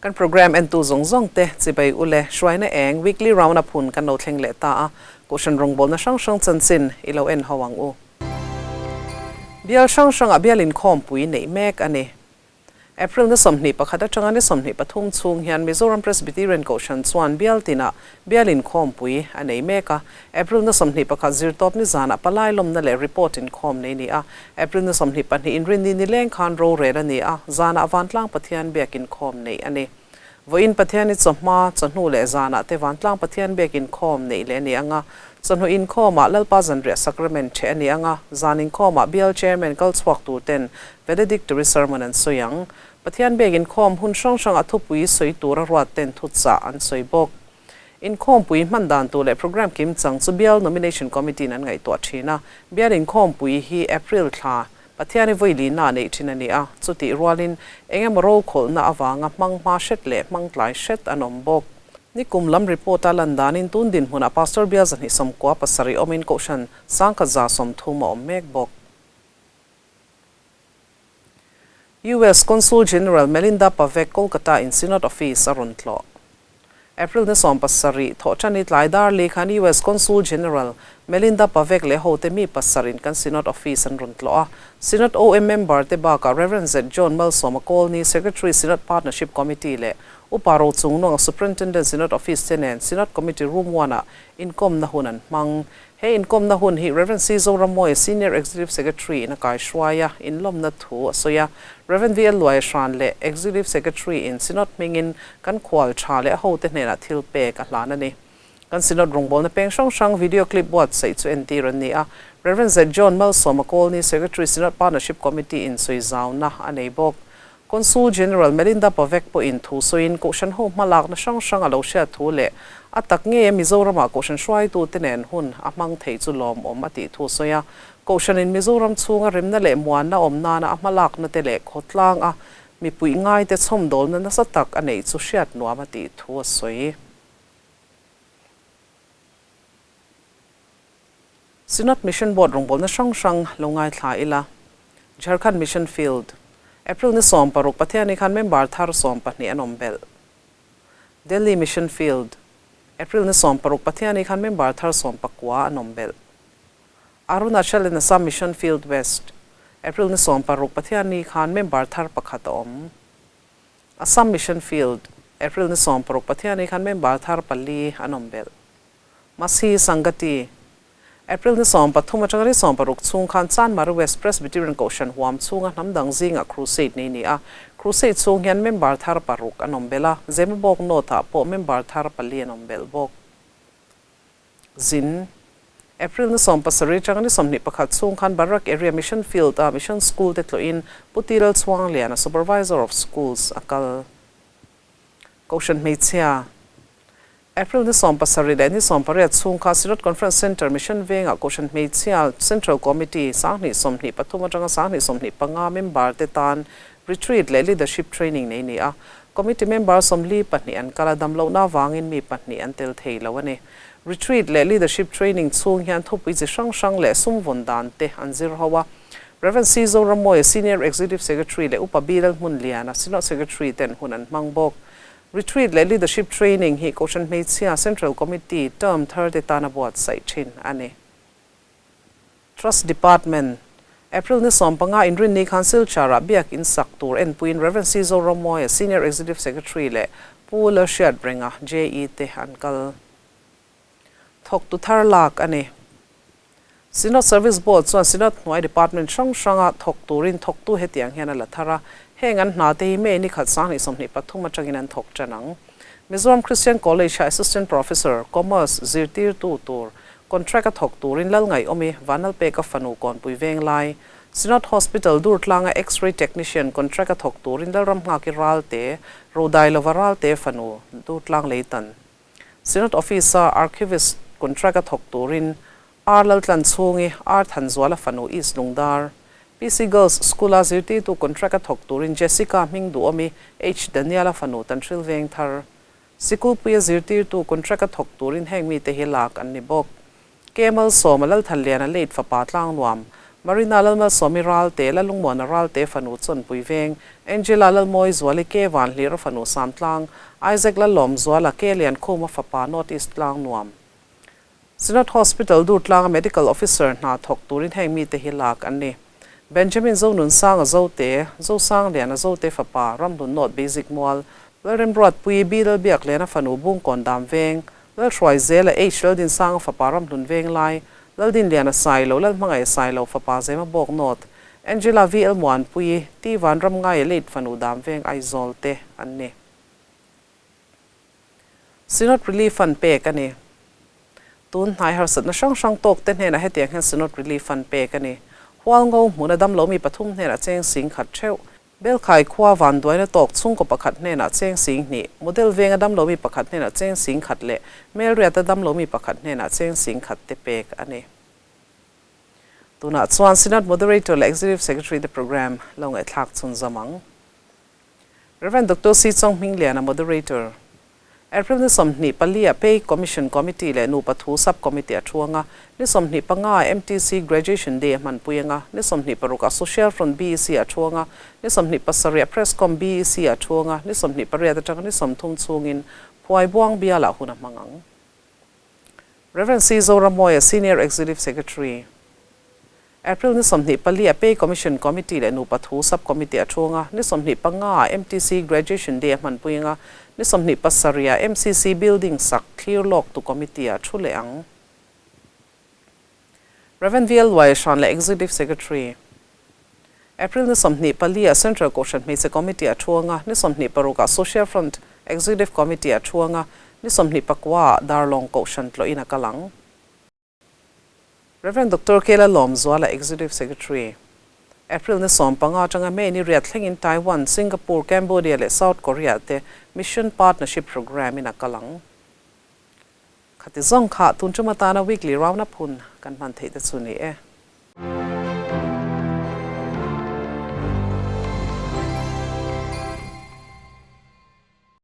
Kan programme entu zawng zawng te chibai ule hruaina eng weekly round up hun kan lo thleng leh ta a, Kohhran rawngbawlna hrang hrang chanchin i lo en ho ang u. Bial hrang hrangah bial inkhawmpui neih mek a ni. April ni 21 atanga ni 23 chhung hian Mizoram Presbyterian Kohhran chuan bial tinah bial inkhawmpui a nei mek a. April ni 21 zirtawp ni zanah palai lawmna leh report inkhawm nei ni a. April ni 22 inrinni nileng khan rorel a ni a, zanah Vantlang Pathian biak inkhawm neih a ni. Vawiin Pathiani chawhma, chawhnu leh zanah te Vantlang Pathian biak inkhawm neih leh a ni ang a. Chawhnu inkhawmah Lalpa Zanriah Sacrament ṭheh a ni ang a, zan inkhawmah Bial Chairman kal chhuak tur ten Valedictory Sermon an sawi ang. Pathian biak inkhawm hun hrang hrangah thupui sawi tura ruat ten thuchah an sawi bawk. Inkhawmpui hman dan tur leh programme kimchang chu Bial Nomination Committee-in an ngaihtuah thin a. Bial inkhawmpui hi April thla Pathiani vawi lina neih thin a ni a, chutih rualin eng emaw rokhawlhna avanga hmang hma hret leh hmang tlai hret an awm bawk. Nikum lam report-a lan danin tun dinhmunah Pastor Bial 297 awmin Kohhran 1130 a awm mek bawk. US Consul General Melinda Pavek Kolkata in Synod Office a rawn tlawh. April ni 70 thawhṭani tlai dar li khan US Consul General Melinda Pavek leh hote mi pasarih in kan Synod Office an rawn tlawh a. Synod OM member te bakah Rev. Z John Malsawma Kawlni, Secretary Synod Partnership Committee leh Upa Rochungnuanga Superintendent Synod Office te nen Synod Committee Room One ah inkawmna hun an hmang. He inkawmna hun hi Rev. C. Zoramawia, Senior Executive Secretary in a kaihruai a, inlawmna thu a sawi a. Rev. VL Luaihran leh Executive Secretary in Synod hmingin kan khual tha leh a hote hnenah thil pek a hlan a ni. Kan Synod rawngbawlna peng hrang hrang video clip buatsaih chu entir an ni a. Rev. Z. John Malsawma Kawlni, Secretary Synod Partnership Committee in sawizauna a nei bawk. Consul General Melinda Pavek pawhin thu sawiin Kohhran ho hmalakna hrang hrang a lo hriat thu leh a tak ngeia Mizoramah Kohhran hruaitute nen hun a hmang thei chu lawmawm a tih thu sawi a. Kohhranin Mizoram chhunga remna leh muanna awm nana a hmalakna te leh khawtlang a mipui ngaite chhawmdawlna nasa tak a neih chu hriat nuam a tih thu a sawi. Synod Mission Board rawngbawlna hrang hrang lo ngaithla ila. Jharkhand Mission Field, April ni 16 Pathiani khan member thar 12 an awm belh. Delhi Mission Field, April ni 16 Pathiani khan member thar 19 an awm belh. Arunachal and Assam Mission Field West, April ni 16 Pathiani khan member thar pakhat a awm. Assam Mission Field, April ni 16 Pathiani khan member thar pali an awm belh. Masi Sangati, April ni 13 atanga ni 16 chhung khan Chanmari West Presbyterian Kohhran huam chhunga hnam dang zingah crusade nei ni a. Crusade chhung hian member thar paruk an awm belh a, Zemabawk North-ah pawh member thar pali an awm belh bawk. Zin, April ni 17 atanga ni 21 chhung khan Barak Area Mission Field-a Mission School te tlawhin Pu Ti Lalchhuangliana, Supervisor of Schools, a kal. Kohhran hmeichhia, April ni 17 leh ni 18 chhung kha Synod Conference Centre Mission Vengah Kohhran Hmeichhia Central Committee 2023 atanga 2025 member te tan Retreat leh Leadership Training nei ni a. Committee member 42 an kal a, damlohna avangin mi pahnih an tel thei lo a ni. Retreat leh Leadership Training chhung hian thupui chi hrang hrang leh sum vawn dan te an zir ho a. Rev. C. Zoramawia, Senior Executive Secretary leh Upa B. Lalhmunliana, Synod Secretary ten hun an hmang bawk. Retreat leh Leadership Training hi Kohhran Hmeichhia Central Committee term thar te tana buatsaih thin a ni. Trust Department, April ni 15 inrinni khan Silchar-ah biak in sak tur enpuiin Rev. C. Zoramawia, Senior Executive Secretary leh Pu Lalhriat Renga, JE te an kal. Thawktu thar lak a ni. Synod Service Board chuan Synod hnuai Department hrang hranga thawk turin thawktu hetiang hian a la thar a, heng an hna te hi May ni khat 2023 atangin an thawk tan ang. Mizoram Christian College-a Assistant Professor, Commerce, zirtirtu tur contract a thawk turin Lalngaihawmi, Vanlalpeka fanu Kawnpui Venglai, Synod Hospital Durtlanga X-ray Technician contract a thawk turin Lalramnghaki Ralte, Rodailova Ralte fanu Durtlang Leitan. Synod Office-a Archivist contract a thawk turin R Laltlan chhungi R Thanzuala fanu East Lungdar, PC Girls School-a zirtirtu contract a thawk turin Jessica hming duhawmi H Daniela fanu Tanhril Veng thar, Sikulpuia zirtirtu contract a thawk turin heng mite hi lak an ni bawk. K Malsawma Lalthanliana late fapa Tlangnuam, Marina Lalmalsawmi Ralte, Lalungmuana Ralte fanu Chawnpui Veng, Angela Lalmawizuali Ke Vanhlira fanu Samtlang, Isaac Lallawmzuala Ke Liankhuma fapa North East Tlangnuam. Synod Hospital Durtlanga Medical Officer hna thawk turin heng mite hi lak an ni. Benjamin Zonunsanga Zote, Zosangliana Zote fapa Ramhlun North Basic Mual, Lalremruatpuii B Lalbiakliana fanu Bungkawn Dam Veng, Lalhruaizela H Laldinsanga fapa Ramhlun Venglai, Laldinliana Sailo Lalhmangaih Sailo fapa Zemabawk North, Angela VL Muanpuii, T Vanramngaia Late fanu Dam Veng Aizawl te an ni. Synod Relief Fund pek a ni. Tun hnai harsatna hrang hrang tawk te hnenah hetiang hian Synod Relief Fund pek a ni. Hualngo hmuna damlo mi pathum hnenah cheng sing khat theuh. Belkhai khua vanduaina tawk chhungkaw pakhat hnenah cheng sing hnih, Model venga damlo mi pakhat hnenah cheng sing khat leh Melriata damlo mi pakhat hnenah cheng sing khat te pek a ni. Tunah chuan Synod Moderator leh Executive Secretary te programme lo ngaihthlak chhunzawm ang. Rev. Doctor C. Chong Hmingliana, Moderator. April ni 24 ah Pay Commission Committee leh Nupa Thu Sub Committee a thu anga, ni 25 ah MTC Graduation Day a hmanpui anga, ni 26 ah Social Front BEC a thu anga, ni 27 ah Prescom BEC a thu anga, ni 28 atanga ni 30 chhungin Phuaibuang bialah hun a hmang ang. Rev. C. Zoramawia, Senior Executive Secretary. April ni 24 ah Pay Commission Committee leh Nupa Thu Sub Committee a thu anga, ni 25 ah MTC Graduation Day a hmanpui anga, ni 27 ah MCC Building sak thlir lawk tu Committee a thu leh ang. Rev. VL Luaihran leh Executive Secretary. April ni 24 ah Central Kohhran Hmeichhe Committee a thu anga, ni 26 ah Social Front Executive Committee a thu anga, ni 29 ah Darlawng Kohhran tlawhin a kal ang. Rev. Doctor Kela Lawmzuala, Executive Secretary. April ni 15 atanga May ni 8 thlengin Taiwan, Singapore, Cambodia leh South Korea te Mission Partnership Programme in a kal ang. Khati zawng kha tun tum atana weekly round up hun kan hman theih te chu ni e.